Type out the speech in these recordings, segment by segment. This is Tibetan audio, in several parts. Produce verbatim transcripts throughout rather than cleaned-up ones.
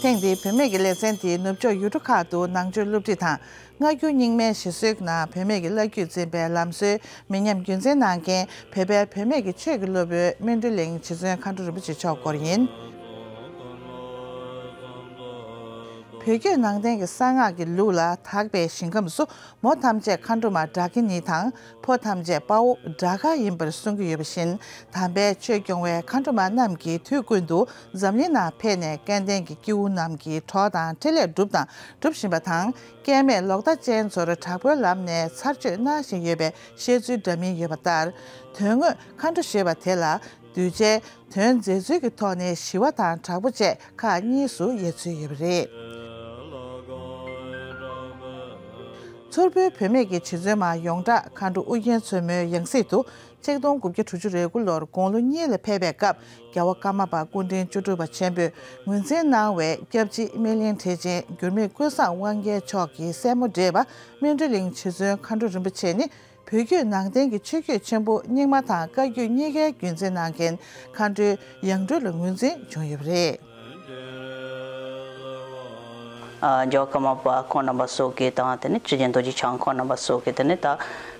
ཐེངས་འདིའི་བུད་མེད་ཀྱི་ལེ་ཚན་དེའི་ནུབ་ཕྱོགས་ཡུལ་གྲུ་ཁག་ཏུ་ནང་ཆོས་སློབ་ཁྲིད་དང་། སྔ་འགྱུར་རྙིང་མའི་བཞེད་སྲོལ་ནང་བུད་མེད་ཀྱི་བླ་བརྒྱུད་འཛིན་པའི་ལམ་སྲོལ་མི་ཉམས་རྒྱུན་འཛིན་གནང་མཁན་བོད་པའི་བུད་མེད་ཀྱི་ཆོས་ཀྱི་སློབ་དཔོན་སྨིན་གྲོལ་གླིང་རྗེ་བཙུན་མཁའ་འགྲོ་རིན་པོ་ཆེ་མཆོག་སྐོར་ཡིན། བོད་བརྒྱུད་ནང་བསྟན་གྱི་གསང་སྔགས་ཀྱི་ལུགས་ལ་དག་པའི་ཞིང་ཁམས་སུ། མོ་ཐམས་ཅད་མཁའ་འགྲོ་མ་ཌཱ་ཀི་ནི་དང་། ཕོ་ཐམས་ཅད་དཔའ་བོ་ཌཱ་ཀ་ཡིན་པར་གསུང་གི་ཡོད་པ་བཞིན། དམ་པའི་ཆོས་སྐྱོང་བའི་མཁའ་འགྲོ་མ་རྣམས་ཀྱིས་དུས་ཀུན་ཏུ་འཛམ་གླིང་ནང་ཕེབས་ནས་སྐལ་ལྡན་གྱི་སྐྱེ་བོ་རྣམས་ཀྱི་གྲོགས་དང་འཕྲིན་ལས་བསྒྲུབས་དང་སྒྲུབ་བཞིན་པ་དང་། སྐལ་མེད་ལོག་ལྟ་ཅན་ཚོར་དྲག་པོའི་ལམ་ནས་ཚར་གཅོད་གནང་བཞིན་ཡོད་པའི་བཤད་ཚུལ་འདྲ་མིན་ཡོད་པ་ལྟར། དོན་དངོས་མཁའ་འགྲོ་ཞེས་པ་དེ་ལ་གདུལ་བྱའི་དོན་མཛད་ཚུལ་གྱི་ཐོག་ནས་ཞི་བ་དང་དྲག་པོ་བཅས་ཁག་གཉིས་སུ་དབྱེ་ཚུལ་ཡོད་པ་རེད། མཚུར་ཕུའི་བུད་མེད་ཀྱི་རྗེ་བཙུན་མ་ཡོངས་གྲགས་མཁའ་འགྲོ་ཨུ་རྒྱན་མཚོ་མོའི་ཡང་སྲིད་དུ་ཆིག་སྟོང་དགུ་བརྒྱ་དྲུག་ཅུ་རེ་དགུ་ལོར་དགུང་ལོ་གཉིས་ལ་ཕེབས་པའི་སྐབས། རྒྱལ་བ་ཀརྨ་པ་སྐུ་ཕྲེང་བཅུ་དྲུག་པ་ཆེན་པོས་ངོས་འཛིན་གནང་བའི་སྐྱབས་རྗེ་སྨིན་གླིང་ཁྲི་ཆེན་འགྱུར་མེད་ཀུན་བཟང་དབང་རྒྱལ་མཆོག་གི་སྲས་མོ་བགྲེས་པ་སྨིན་གྲོལ་གླིང་རྗེ་བཙུན་མཁའ་འགྲོ་རིན་པོ་ཆེ་ནི། བོད་བརྒྱུད་ནང་བསྟན་གྱི་ཆོས་བརྒྱུད་ཆེན་པོ་རྙིང་མ་དང་བཀའ་བརྒྱུད་གཉིས་ཀའི་རྒྱུན་འཛིན་གནང་མཁན་མཁའ་འགྲོའི་ཡང་སྤྲུལ་ལ་ངོས་འཛིན་བྱུང་ཡོད་པ་རེད། ཨ། རྒྱལ་བ་ཀརྨ་པ་ཁོང་རྣམ་པ་སོགས་ཀྱིས་དང་། དེ་ནས་ཁྲི་ཆེན་རྡོ་རྗེ་འཆང་ཁོང་རྣམ་པ་སོགས་ཀྱིས། དེ་ནས་ད་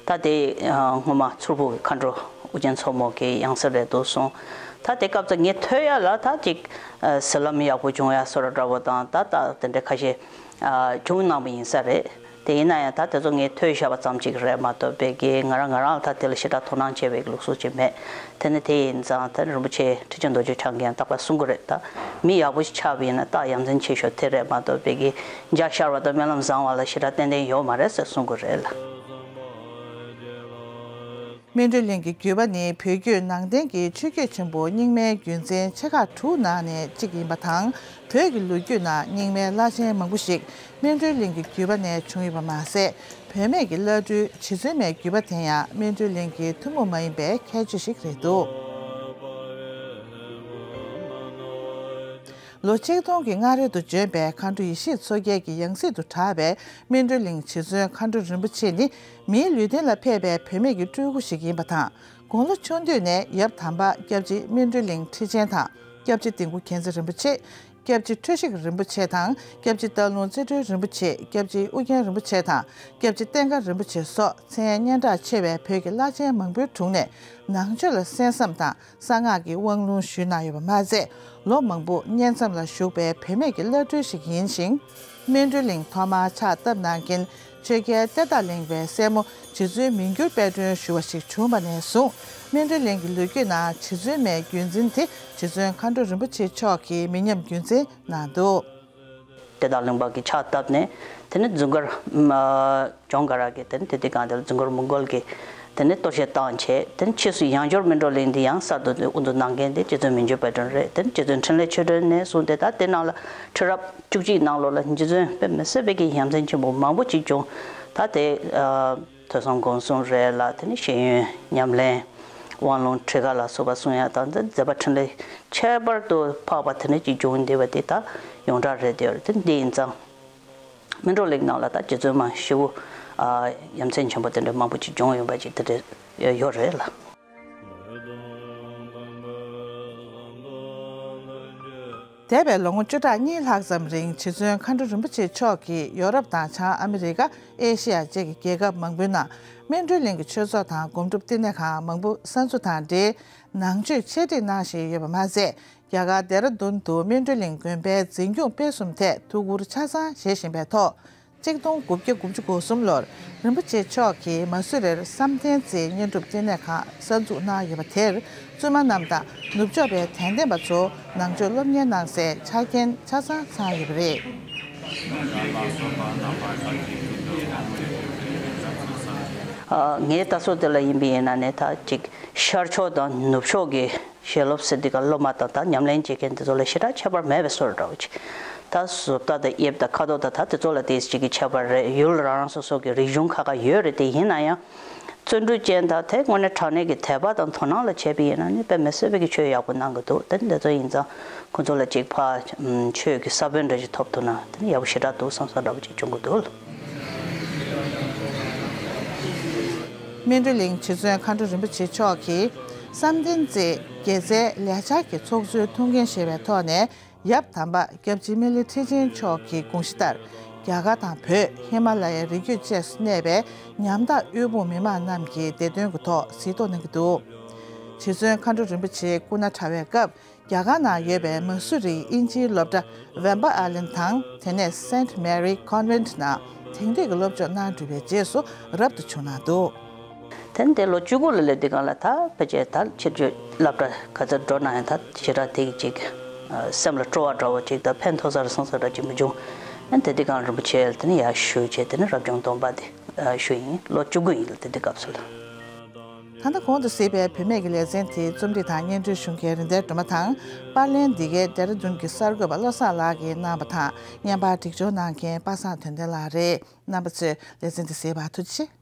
ད་དེ་ཨ་སྔོན་མ་མཚུར་ཕུ་གི་མཁའ་འགྲོ་ཨུ་རྒྱན་མཚོ་མོ་གི་ཡང་སྲིད་རེད་འདུག་གསུངས། ད་དེ་སྐབས་ཙམ་ངས་ཐོས་ཡ་ལ་ད་ཅིག་ཨ་ཟི་ལམ་ཡག་པོ་བྱུང་ཡ་བཟོ་འདྲ་འདྲ་པོ་དང་། ད་ད་དེ་འདྲ་ཁ་ཤས་ཨ་བྱུང་གནང་བ་ཡིན་ས་རེད། དེ་ཡིན་ན་ཡང་ད་དེ་ཚོ་ངས་ཐོས་བཞག་པ་ཙམ་ཅིག་རེད་མ་གཏོགས། དཔེ་གི་ང་རང་ང་རང་ལ་ད་དེ་ལ་ཞེ་དྲག་དོ་སྣང་བྱེད་པའི་ལུགས་སྲོལ་ཅིག་མེད། དེ་ནི་དེ་ཡིན་ཙང་ད་རིན་པོ་ཆེ་ཁྲི་ཆེན་རྡོ་རྗེ་འཆང་གིས་ཡང་རྟག་པར་གསུང་གི་རེད། ད་མི་ཡག་པོ་ཞིག་ཆགས་པ་ཡིན་ན་རྟགས་ཡ་མཚན་ཆེ་ཤོས་དེ་རེད་མ་གཏོགས། དཔེ་གི་འཇའ་ཤར་བ་དང་སྨོན་ལམ་བཟང་བ་ལ་ཞེ་དྲག་ཏན་ཏན་ཡོད་མ་རེད་ཟེར་གསུང་གི་རེད་ལ། སྨིན་གྲོལ་གླིང་གི་བརྒྱུད་པ་ནི་བོད་བརྒྱུད་ནང་བསྟན་གྱི་ཆོས་བརྒྱུད་ཆེན་པོ་རྙིང་མའི་རྒྱུན་འཛིན་ཆེ་ཁག་དྲུག་ནང་ནས་གཅིག་ཡིན་པ་དང་། བོད་ཀྱི་ལོ་རྒྱུས་ནང་རྙིང་མའི་བླ་ཆེན་མང་པོ་ཞིག་སྨིན་གྲོལ་གླིང་གི་བརྒྱུད་པ་ནས་བྱུང་ཡོད་པ་མ་ཟད། བུད་མེད་ཀྱི་བླ་སྤྲུལ་རྗེ་བཙུན་མའི་བརྒྱུད་པ་དེ་ཡང་སྨིན་གྲོལ་གླིང་གི་ཐུན་མོང་མ་ཡིན་པའི་ཁྱད་ཆོས་ཤིག་རེད་འདུག་ལོ་ཆིག་སྟོང་གི་སྔ་རོལ་དུ་བྱོན་པའི་མཁའ་འགྲོ་ཡེ་ཤེས་མཚོ་རྒྱལ་གྱི་ཡང་སྲིད་དུ་གྲགས་པའི་སྨིན་གྲོལ་གླིང་རྗེ་བཙུན་མཁའ་འགྲོ་རིན་པོ་ཆེ་ནི་མིའི་ལུས་རྟེན་ལ་ཕེབས་པའི་བུད་མེད་ཀྱི་སྤྲུལ་སྐུ་ཞིག་ཡིན་པ་དང་། དགུང་ལོ་ཆུང་དུས་ནས་ཡབ་དམ་པ་སྐྱབས་རྗེ་སྨིན་གྲོལ་གླིང་ཁྲི་ཆེན་དང་། སྐྱབས་རྗེ་ལྡིང་པོ་རྒྱལ་མཚན་རིན་པོ་ཆེ། སྐྱབས་རྗེ་འཕྲུལ་གཤེགས་རིན་པོ་ཆེ་དང་། སྐྱབས་རྗེ་སྟག་ལུང་རྩེ་སྤྲུལ་རིན་པོ་ཆེ། སྐྱབས་རྗེ་ཨུ་རྒྱན་རིན་པོ་ཆེ་དང་། སྐྱབས་རྗེ་བསྟན་དགའ་རིན་པོ་ཆེ་སོགས་མཚན་སྙན་གྲགས་ཆེ་བའི་བོད་ཀྱི་བླ་ཆེན་མང་པོའི་དྲུང་ནས་ནང་ཆོས་ལ་གསན་བསམ་དང་། གསང་སྔགས་ཀྱི་དབང་ལུང་ཞུས་གནང་ཡོད་པ་མ་ཟད། ལོ་མང་པོ་བསྙེན་མཚམས་ལ་བཞུགས་པའི་བུད་མེད་ཀྱི་བླ་སྤྲུལ་ཞིག་ཡིན་ཞིང་། སྨིན་གྲོལ་གླིང་ཐོག་མར་ཕྱག་བཏབ་གནང་མཁན་ཆོས་རྒྱལ་གཏེར་བདག་གླིང་པའི་སྲས་མོ་རྗེ་བཙུན་མི་འགྱུར་དཔལ་སྒྲོན་ཞུ་བ་ཞིག་བྱུང་བ་ནས་བཟུང་། སྨིན་གྲོལ་གླིང་གི་ལོ་རྒྱུས་ནང་རྗེ་བཙུན་མའི་བརྒྱུད་འཛིན་དེ་རྗེ་བཙུན་མཁའ་འགྲོ་རིན་པོ་ཆེ་མཆོག་གིས་མི་ཉམས་རྒྱུན་འཛིན་གནང་འདུག་གཏེར་བདག་གླིང་པ་གིས་ཕྱག་བཏབ་ནས། དེ་ནས་ཛུན་གར་ཨ་ཇོང་ག་ར་གིས། དེ་ནས་དེ་དུས་སྒང་དེ་ལ་ཛུན་གར་མོང་གོལ་གྱིས་དེ་ནས་གཏོར་བཤིག་བཏང་བྱས། དེ་ནས་ཕྱིས་སུ་ཡང་བསྐྱར་སྨིན་གྲོལ་གླིང་འདི་ཡང་གསར་དུ་དབུ་འཛུགས་གནང་མཁན་དེ་རྗེ་བཙུན་མི་འགྱུར་དཔལ་སྒྲོན་རེད། དེ་ནས་རྗེ་བཙུན་འཕྲིན་ལས་ཆོས་སྒྲོན་ནས་བཟུང་སྟེ། ད་དེ་ནང་ལ་ཁྲི་རབས་བཅུ་གཅིག་ནང་ལོགས་ལ་རྗེ་བཙུན་དཔེ་མི་སྲིད་པའི་གི་ཡ་མཚན་ཆེན་པོ་མང་པོ་ཅིག་བྱུང་། ད་དེ་ཨ་ཐོས་བསམ་སྒོམ་གསུམ་རེད་ལ། དེ་ནས་ཤེས་ཡོན་ཉམས་ལེན། དབང་ལུང་ཁྲིད་ཀ་ལ་སོགས་པ་གསུང་ཡ་དང་། མཛད་པ་འཕྲིན་ལས་ཁྱད་པར་དུ་འཕགས་པ་དེ་འདྲ་ཅིག་བྱུང་བསྡད་པ་དེ་ད་ཡོངས་གྲགས་རེད་དེ། དེ་འདི་ཡིན་ཙང་། སྨིན་གྲོལ་གླིང་ནང་ལ་ད་རྗེ་བཙུན་མ་ཞེ་པོ་ཨ་ཡ་མཚན་ཆེན་པོ་དེ་འདྲ་མང་པོ་ཅིག་བྱུང་ཡོད་པ་ཅིག་དེ་འདྲ་ཡོད་རེད་ལ། འདས་པའི་ལོ་ངོ་བཅུ་ཕྲག་གཉིས་ལྷག་ཙམ་རིང་རྗེ་བཙུན་མཁའ་འགྲོ་རིན་པོ་ཆེ་མཆོག་གིས་ཡོ་རོབ་དང་བྱང་ཨ་མི་རི་ཀ། ཨེ་ཤི་ཡ་བཅས་ཀྱི་རྒྱལ་ཁབ་མང་པོའི་ནང་སྨིན་གྲོལ་གླིང་གི་ཆོས་ཚོགས་དང་སྒོམ་སྒྲུབ་བསྟི་གནས་ཁང་མང་པོ་གསར་འཛུགས་དང་འབྲེལ། ནང་ཆོས་འཆད་ཁྲིད་གནང་བཞིན་ཡོད་པ་མ་ཟད། རྒྱ་གར་ལྡེ་ར་ལྡུན་དུ་སྨིན་གྲོལ་གླིང་དགོན་པའི་འཛིན་སྐྱོང་སྤེལ་གསུམ་ཐད་ཐུགས་ཁུར་ཆ་ཚང་བཞེས་བཞིན་པའི་ཐོག་ཆིག་སྟོང་དགུ་བརྒྱ་དགུ་བཅུ་གོ་གསུམ་ལོར་རིན་པོ་ཆེ་མཆོག་གིས་མ་སུ་རིར་བསམ་གཏན་རྩེའི་བསྙེན་སྒྲུབ་བསྟི་གནས་ཁང་གསར་འཛུགས་གནང་ཡོད་པ་དེར། བཙུན་མ་རྣམས་དང་ནུབ་ཕྱོགས་པའི་དད་ལྡན་པ་ཚོ་ནང་ཆོས་སློབ་གཉེར་གནང་སའི་ཆ་རྐྱེན་ཆ་ཚང་ཚང་ཡོད་པ་རེད། ཨ། ངའི་ལྟ་ཚུལ་དེ་ལ་ཡིན་པ་ཡིན་ན་ནི། ད་ཅིག་ཤར་ཕྱོགས་དང་ནུབ་ཕྱོགས་ཀྱི་ཞལ་སློབ་ཟེར་དུས་ཀ་སློབ་མ་དང་ད་ཉམས་ལེན་བྱེད་མཁན་དེ་ཚོ་ལ་ཞེ་དྲག་ཁྱད་པར་མེད་པའི་བཟོ་འདྲ་བོ་ཅིག་ད་བཟོ་ལྟ་དང་དབྱིབས་དང་ཁ་དོག་དང་ད་དེ་ཚོ་ལ་དེ་ཅིག་གི་ཁྱད་པར་རེད། ཡུལ་རང་རང་སོ་སོ་གི་རིག་གཞུང་ཁ་ཁ་ཡོད་རེད། དེ་ཡིན་ན་ཡང་བརྩོན་འགྲུས་ཅན་དང་དེ་དངོས་གནས་དྲང་གནས་ཀྱི་དད་པ་དང་དོ་སྣང་ལ་བྱས་པ་ཡིན་ན་ནི་དཔེ་མི་སྲིད་པའི་གི་ཆོས་ཡག་པོ་གནང་གི་འདུག་དེ་འདི་ཚོ་ཡིན་ཙང་ཁོ་ཚོ་ལ་ཅིག་ཕར་ཆོས་ཀྱི་ས་བོན་འདྲ་ཞིག་ཐོབ་ཐུབ་ན་དེ་ནི་ཡག་པོ་ཞེ་དྲག་འདུག་བསམ་བསམ་འདྲ་བོ་ཅིག་བྱུང་གི་འདུག་སྨིན་གྲོལ་གླིང་རྗེ་བཙུན་མཁའ་འགྲོ་རིན་པོ་ཆེ་མཆོག་གིས་བསམ་གཏན་རྩེའི་དགེ་རྩའི་ལས་འཆར་གྱི་ཚོགས་གཙོའི་ཐུགས་འགན་བཞེས་པའི་ཐོག་ནས། ཡབ་དམ་པ་སྐྱབས་རྗེ་སྨན་བླ་ཁྲི་ཆེན་མཆོག་གི་དགོངས་གཞི་ལྟར། རྒྱ་གར་དང་བོད་ཧི་མ་ལ་ཡའི་རི་རྒྱུད་བཅས་སུ་གནས་པའི་ཉམ་ཐག་དབུལ་ཕོངས་མི་མང་རྣམས་ཀྱི་བདེ་དོན་གྱི་ཐོག་གཟིགས་རྟོག་གནང་གི་འདུག་རྗེ་བཙུན་མཁའ་འགྲོ་རིན་པོ་ཆེའི་སྐུ་ན་ཕྲ་བའི་སྐབས། རྒྱ་གར་ནང་ཡོད་པའི་མ་སུ་རིའི་དབྱིན་ཇིའི་སློབ་གྲྭ་Vamba Island དང་། དེ་ནས་Saint Mary Convent ནང་དེང་དུས་ཀྱི་སློབ་སྦྱོང་གནང་གྲུབ་པའི་རྗེས་སུ་རབ་ཏུ་བྱུང་གནང་འདུག་དེ་ནས་དེ་ལོ་བཅུ་དགུ་ལ་སླེབས་དུས་སྒང་ལ། ད་ཕལ་ཆེར་ད་ཕྱི་སྐྱོད་སློབ་གྲྭ་ག་ཚོད་འགྲོ་ན་ཡང་། ད་ཞེ་དྲག་དེ་གི་ཅིག་སེམས་ལ་སྤྲོ་བ་འདྲ་བོ་ཅིག་དང་ཕན་ཐོགས་ས་རེད་བསམ་ས་འདྲ་ཅིག་མི་བྱུང་། ཨ་ནི་དེ་དུས་སྒང་རིན་པོ་ཆེ་ལ་དེ་ནས་ཡར་ཞུས་བྱས། དེ་ནས་རབ་བྱུང་སྡོམ་པ་དེ་ཞུས་ཡིན། ལོ་བཅུ་དགུ་ཡིན་ལ་དེ་དུས་སྐབས་སུ་ལ། ད་ལྟ་གོང་དུ་གཟིགས་པའི་བུད་མེད་ཀྱི་ལེ་ཚན་དེ་རྩོམ་སྒྲིག་དང་སྙན་སྒྲོན་ཞུ་མཁན་རིན་ལྡན་སྒྲོལ་མ་དང་། པར་ལེན་འདི་གའི་ལྡེ་ར་ལྡུན་གྱི་གསར་འགོད་པ་བློ་བཟང་ལགས་ཀྱིས་གནང་བ་དང་། བརྙན་པར་སྒྲིག་སྦྱོར་གནང་མཁན་པ་སངས་དོན་ལྡན་ལགས་རེད། རྣམ་པ་ཚོས་ལེ་ཚན་འདི་གཟིགས་པར་ཐུགས་རྗེ་ཆེ།